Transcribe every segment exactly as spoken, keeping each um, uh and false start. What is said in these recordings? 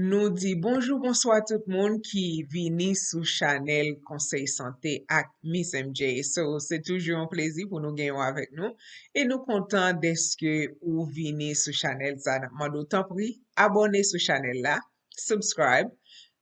Nou di bonjou, bonswa tout moun ki vini sou chanèl Konsèy Sante ak Miss M J. So, se toujou yon plezi pou nou gen w avèk nou. E nou kontan dèske ou vini sou chanèl sa. N ap mande w, tanpri, abòne sou chanèl la, subscribe,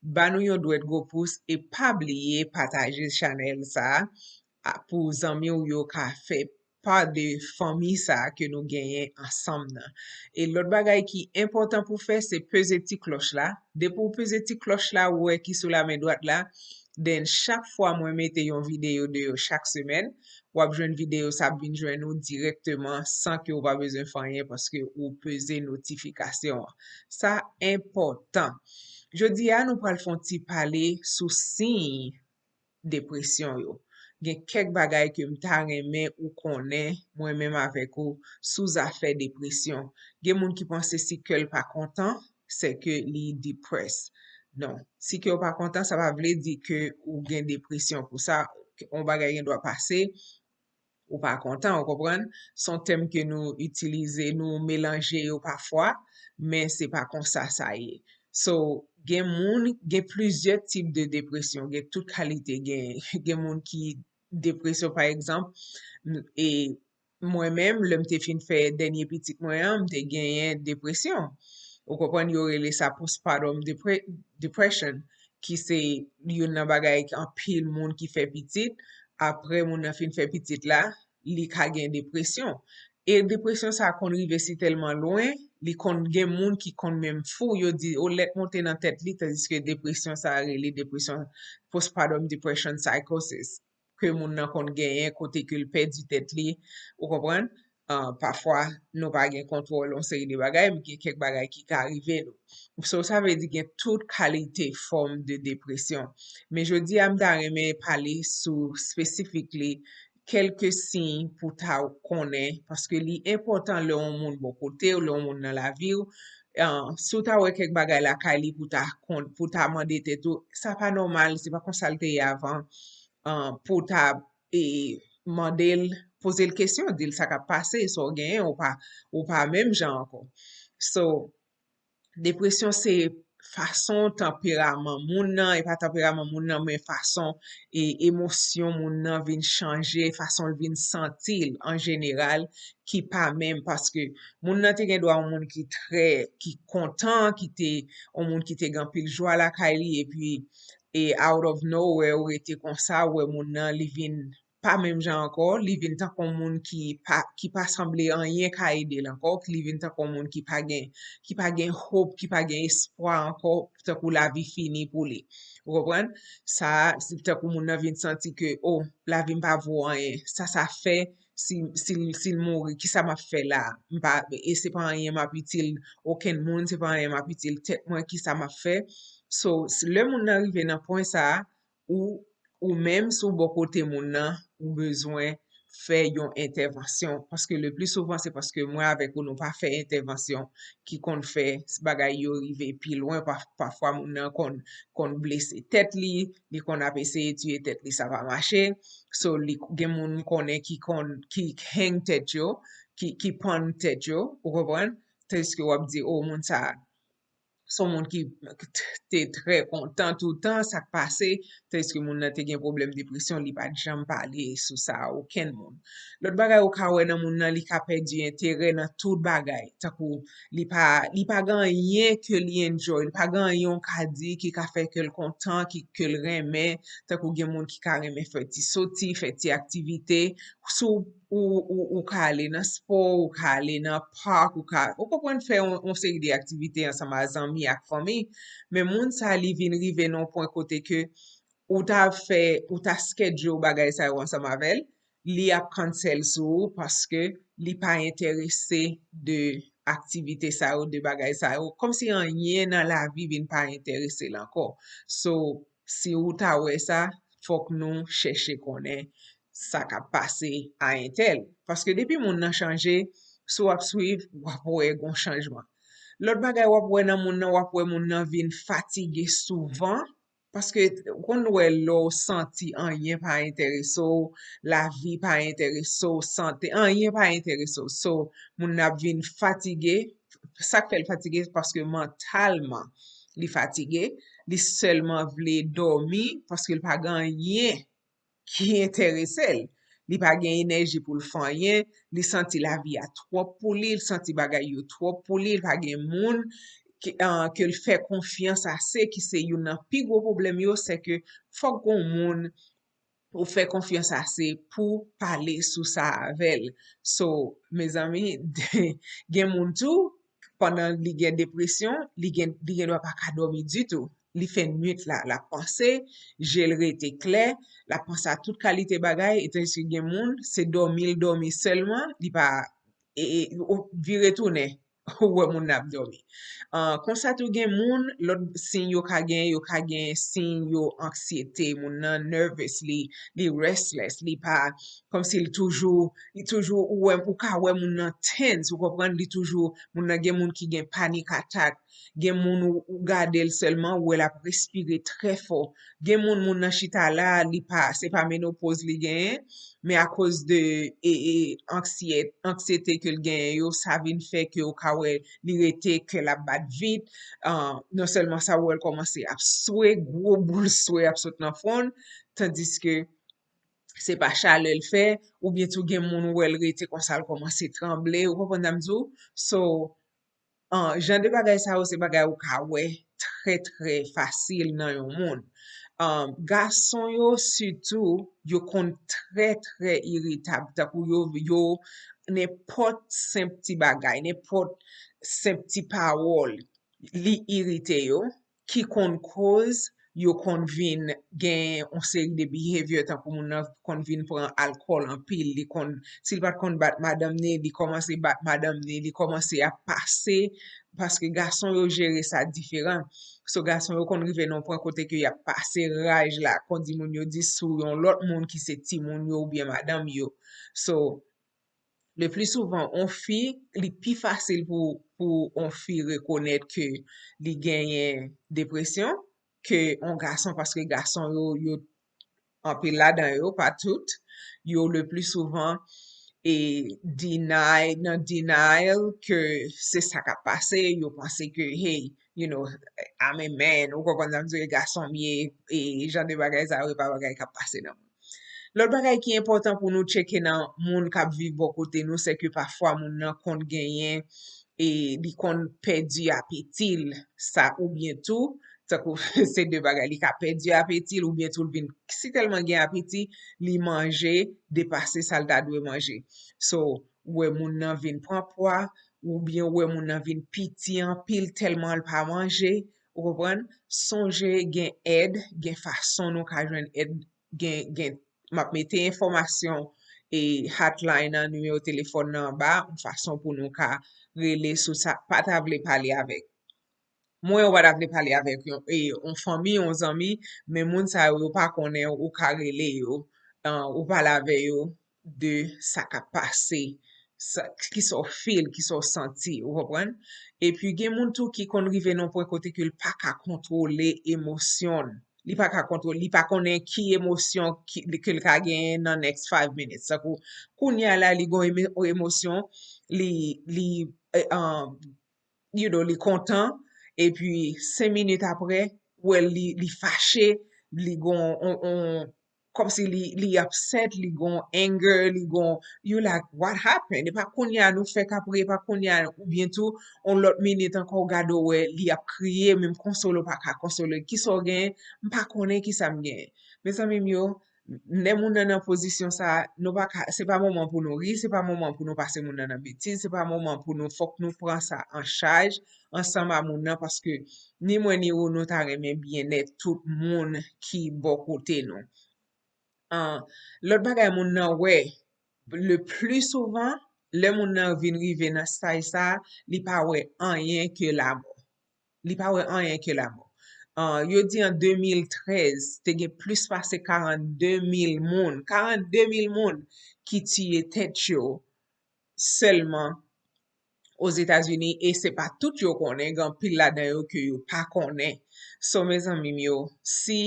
ba nou yon dwèt gwo pous e pa bliye pataje chanèl sa a pou zanmi w yo ka fè pa de fanmi sa a ke nou genyen ansanm nan. E lòt bagay ki enpòtan pou fè, se peze ti klòch la. Depi w peze ti klòch la, ou wè ki sou lamen dwat la, then chak fwa mwen mete yon videyo deyò chak semèn, w ap jwenn videyo sa ap vin jwenn ou dirèkteman san ke w pa bezwen fè anyen paske ou peze notifikasyon an. Sa enpòtan. Jodi a, nou pral fè yon ti pale sou siy depresyon yo. Gen kèk bagay ke m ta renmen ou konnen, mwen menm avèk ou, sou zafè depresyon. Gen moun ki panse si kè l pa kontan, se ke li depressed. Non. Si kè w pa kontan, sa pa vle di ke ou gen depresyon pou sa. Yon bagay gen dwa pase, ou pa kontan, ou konprann? Se yon tèm ke nou itilize, nou melanje yo pafwa, men se pa konsa sa ye. So, gen moun, gen plizyè tip de depresyon, gen tout kalite, gen, gen moun ki depresyon, pa egzanp, m- e mwen menm, lè m te fin fè dènye pitit mwen an, m te genyen depresyon. Ou konprann, yo rele sa postpartum depre- depression, ki se youn nan bagay ki anpil moun ki fè pitit, apre moun nan fin fè pitit la, li ka gen depresyon. E depresyon sa konn rive si tèlman lwen, li konn gen moun ki konn menm fou, yo di, o, lèt monte nan tèt li, tandiske depresyon sa rele depresyon, postpartum depression psychosis, ke moun nan konn genyen kote ke l pèdi tèt li, ou konprann? Ah, pafwa, nou pa gen kontwòl yon seri de bagay, men gen kèk bagay ki ka rive nou. So, sa vle di gen tout kalite fòm de depresyon. Men jodi a, m ta renmen pale sou specifically kèlke siy pou ta konnen, paske li enpòtan lè yon moun bò kote w, lè yon moun nan lavi w. Ah, si w ta wè kèk bagay lakay li pou ta konn, pou ta mande tèt ou, sa pa nòmal, se pa konsa l te ye avan. Ah, pou ta e mande l, poze l kesyon, di l sa k ap pase, sa w genyen, ou pa, ou pa menm jan ankò. So, depresyon se fason tanperaman moun nan, e pa tanperaman moun nan, men fason e emosyon moun nan vin chanje, fason l vin santi l an jeneral, ki pa menm, paske moun nan te gen dwa yon moun ki trè, ki kontan, ki te, yon moun ki te gen anpil jwa lakay li, epi e out of nowhere, ou rete konsa, ou wè moun nan, li vin pa menm jan ankò, li vin tankou yon moun ki pa, ki pa sanble anyen ka ede l ankò, li vin tankou yon moun ki pa gen, ki pa gen hope, ki pa gen espwa ankò, tankou lavi fini pou li. Ou konprann? Sa, se tankou moun nan vin santi ke, o, lavi m pa vo anyen. Sa, sa fè, si, si, si l mouri, kisa m ap fè la? M pa, e se pa anyen m ap itil okenn moun, se pa anyen m ap itil tèt mwen, kisa m ap fè? So, s- lè moun nan rive nan pwen sa a, ou, ou menm, si w bò kote moun nan, ou bezwen fè yon entèvansyon. Paske le pli souvan, se paske mwen avèk ou, nou pa fè entèvansyon ki konn fè bagay yo rive pi lwen. Pa- pafwa, moun nan konn, konn blese tèt li, li konn ap eseye tiye tèt li, sa pa mache. So, li, gen moun m konnen ki konn, ki hang tèt yo, ki, ki pann tèt yo, ou konprann? Tandiske w ap di, o, moun sa a, se yon moun ki t- te trè kontan toutan, sa k pase, tandiske moun nan te gen pwoblèm depresyon, li pa t janm pale sou sa a okenn moun. Lòt bagay ou ka wè nan moun nan, li ka pèdi enterè nan tout bagay, tankou li pa, li pa gen anyen ke li enjoy, li pa gen anyen ou ka di ki ka fè ke l kontan, ki, ke l renmen, tankou gen moun ki ka renmen fè ti soti, fè ti aktivite, sou ou, ou, ou ka ale nan spò, ou ka ale nan park, ou ka, ou konprann, fè yon, yon seri de aktivite ansanm a zanmi ak fanmi, men moun sa li vin rive nan yon pwen kote ke ou ta fè, ou ta schedule bagay sa yo ansanm avè l, li ap cancel sou ou paske li pa enterese de aktivite sa yo, de bagay sa yo. Kòmsi anyen nan lavi vin pa enterese l ankò. So, si ou ta wè sa, fòk nou chèche konnen sa k ap pase a entèl. Paske depi moun nan chanje, si w ap swiv, w ap wè gon chanjman. Lòt bagay w ap wè nan moun nan, w ap wè moun nan vin fatige souvan. Paske ou konn wè lè w santi anyen pa enterese w, lavi pa enterese w, sante, anyen pa enterese w. So, moun nan ap vin fatige. Sa k fè l fatige, paske mantalman, li fatige, li sèlman vle dòmi paske l pa gen anyen ki enterese l. Li pa gen enèji pou l fè anyen, li santi lavi a twòp pou li, li santi bagay yo twòp pou li, li pa gen moun ke, ah, ke l fè konfyans ase, ki se youn nan pi gwo pwoblèm yo, se ke fòk gen yon moun ou fè konfyans ase pou pale sou sa avè l. So, mezanmi, gen moun tou, pandan li gen depresyon, li gen, li gen dwa pa ka dòmi ditou. Li fè nwit la, l ap panse, je l rete klè, l ap panse a tout kalite bagay, etandiske gen moun, se dòmi l dòmi sèlman, li pa, e, e, ou vire tounen, ou wè moun nan ap dòmi. Ah, konsa tou gen moun, lòt siy yo ka gen, yo ka gen siy yo anksyete, moun nan nervous, li, li restless, li pa, kòmsi l toujou, li toujou, ou wè, ou ka wè moun nan tense, ou konprann, li toujou, moun nan gen moun ki gen panic attack, gen moun ou, ou gade l sèlman, ou wè l ap respire trè fò. Gen moun, moun nan chita la, li pa, se pa menopoz li genyen, men akoz de, e, e, anksye-, anksiyete ke l genyen yo, sa vin fè ke ou ka wè li rete, kè l ap bat vit, ah, non sèlman sa, ou wè l kòmanse ap swe, gwo boul swe ap sot nan fwon l, tandiske se pa chalè l fè, oubyen tou gen moun ou wè l rete konsa, l kòmanse tranble, ou konprann sa m di w? So, ah, jan de bagay sa yo, se bagay ou ka wè trè, trè fasil nan yon moun. Ah, gason yo, sitou, yo konn trè, trè iritab, tankou yo, yo, nenpòt senp ti bagay, nenpòt senp ti pawòl, li irite yo, ki konn koz yo konn vin gen yon seri de behavior, tankou moun nan konn vin pran alkòl anpil, li konn, si l pa t konn bat madanm ni, li kòmanse bat madanm ni, li kòmanse ap pase, paske gason yo jere sa diferan. So, gason yo konn rive nan yon pwen kote ke y ap pase raj la, kon di moun yo di sou yon lòt moun ki se timoun yo oubyen madanm yo. So, le pli souvan, on fi, li pi fasil pou, pou on fi rekonèt ke li genyen depresyon ke on gason, paske gason yo, yo, anpil ladan yo, pa tout, yo le pli souvan, e deny, nan denial ke se sa k ap pase, yo panse ke, hey, you know, I'm a man, ou konprann sa m di, gason m ye, e jan de bagay sa yo, e pa bagay k ap pase nan moun. Lòt bagay ki enpòtan pou nou tcheke nan moun k ap viv bò kote nou, se ke pafwa moun nan konn genyen, e li konn pèdi apeti l, sa oubyen tou, tankou se de bagay, li ka pèdi apeti l, oubyen tou l vin si tèlman gen apeti, li manje depase sa l ta dwe manje. So, ou wè moun nan vin pran pwa, oubyen ou wè moun nan vin piti anpil tèlman l pa manje, ou konprann? Sonje gen èd, gen fason nou ka jwenn èd, gen, gen, m ap mete enfòmasyon e hotline nan, nimewo telefòn nan anba, yon fason pou nou ka rele sou sa, pa ta vle pale avèk. Mwen, ou pa ta vle pale avèk yon, e, yon fanmi, yon zanmi, men moun sa yo, yo pa konnen ou ka rele yo, ah, ou pale avè yo de sa k ap pase, sa, kisa w feel, kisa w santi, ou konprann? Epi gen moun tou ki konn rive nan pwen kote ke l pa ka kontwole emosyon l. Li pa ka kontwole, li pa konnen ki emosyon ki, ke l ka genyen nan next five minutes. Tankou, kounye a la, li gon emo-, emosyon, li, li, eh, um, you know, li kontan, epi senk minit apre, ou wè li, li fache, li gon, on, on, kòmsi li, li upset, li gon anger, li gon, you like, what happened? E pa kounye a nou fèk ap ri, e pa kounye a, oubyen tou, on lòt minit ankò, ou gade, ou wè, li ap kriye, menm konsole, ou pa ka konsole. Kisa w genyen? M pa konnen kisa m genyen. Mezanmi m yo, lè moun nan nan pozisyon sa, nou pa ka, se pa moman pou nou ri, se pa moman pou nou pase moun nan nan betiz, se pa moman pou nou, fòk nou pran sa an chaj ansanm a moun nan, paske ni mwen ni ou, nou ta renmen byennèt tout moun ki bò kote nou. Ah, lòt bagay moun nan wè, le pli souvan, lè moun nan vin rive nan staj sa, li pa wè anyen ke lamò. Li pa wè anyen ke lamò. Ah, yo di an de mil trèz, te gen plis pase karannde mil moun, karannde mil moun ki tiye tèt yo sèlman Ozetazini, e se pa tout yo konnen, gen anpil ladan yo ke yo pa konnen. So, mezanmi m yo, si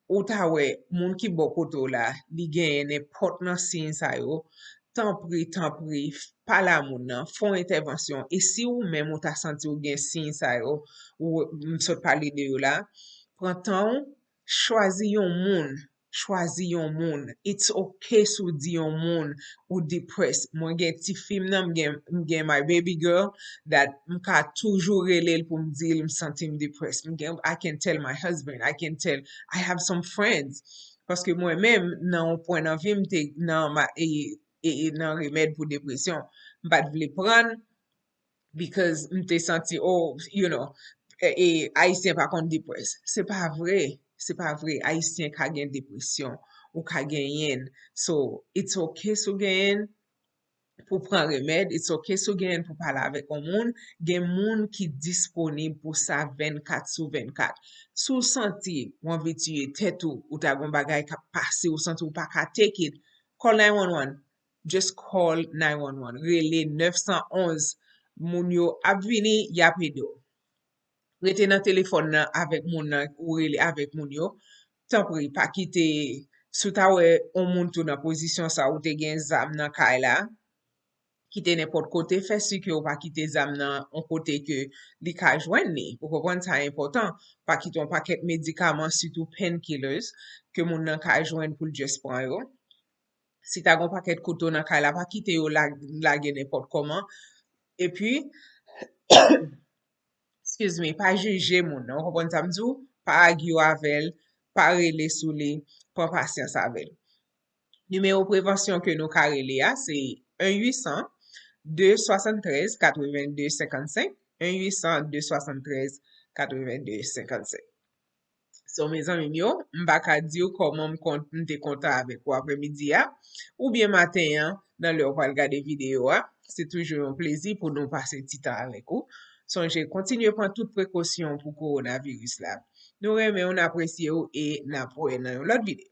ou ta wè moun ki bò kote w la, li genyen nenpòt nan siy sa yo, tanpri, tanpri, f-, pale a moun nan, fè yon entèvansyon. E si ou menm ou ta santi ou gen siy sa yo, ou m sot pale de yo la, pran tan w, chwazi yon moun, chwazi yon moun. It's okay si w di yon moun ou depressed. Mwen gen tifi m nan, m gen, m gen my baby girl that m ka toujou rele l pou m di l m santi m depressed. M gen, I can tell my husband, I can tell, I have some friends. Paske mwen menm, nan yon pwen nan vi m, te nan ma, e, e, e nan remèd pou depresyon. M pa t vle pran l because m te santi, oh, you know, e, e, Ayisyen pa konn depress. Se pa vre. Se pa vre. Ayisyen ka gen depresyon. Ou ka genyen l. So, it's okay si w genyen l pou pran remèd. It's okay si w genyen l pou pale avèk yon moun. Gen moun ki disponib pou sa vennkat sou vennkat. Si w santi w anvi tiye tèt ou, ou ta gen yon bagay k ap pase, ou santi w pa ka take it, call nine one one. Just call nine one one. Rele nèf san onz. Moun yo ap vini, y ap ede w. Rete nan telefòn nan avèk moun nan ou rele avèk moun yo. Tanpri, pa kite, si w ta wè yon moun tou nan pozisyon sa, ou te gen zam nan kay la, kite nenpòt kote, fè si ke w pa kite zam nan yon kote ke li ka jwenn li. Ou konprann, sa enpòtan. Pa kite yon pakèt medikaman, sitou painkillers, ke moun nan ka jwenn pou l just pran yo. Si ta gen yon pakèt kouto nan kay la, pa kite yo la, lage nenpòt kòman. Epi, excuse me, pa jije moun nan. Ou konprann sa m di w? Pa argue avè l, pa rele sou li, pran pasyans avè l. Nimewo prevansyon ke nou ka rele a, se un huit cent, deux soixante-treize, quatre-vingt-deux cinquante-cinq, un huit cent, deux soixante-treize, quatre-vingt-deux cinquante-cinq. So, mezanmi m yo, m pa ka di w kòman m kont, m te kontan avèk ou aprèmidi a, oubyen maten an, nan lè w pral gade videyo a. Se toujou yon plezi pou nou pase ti tan avèk ou. Sonje, kontinye pran tout prekosyon pou kowonaviris la. Nou renmen w, n apresye w e n ap wè nan yon lòt videyo.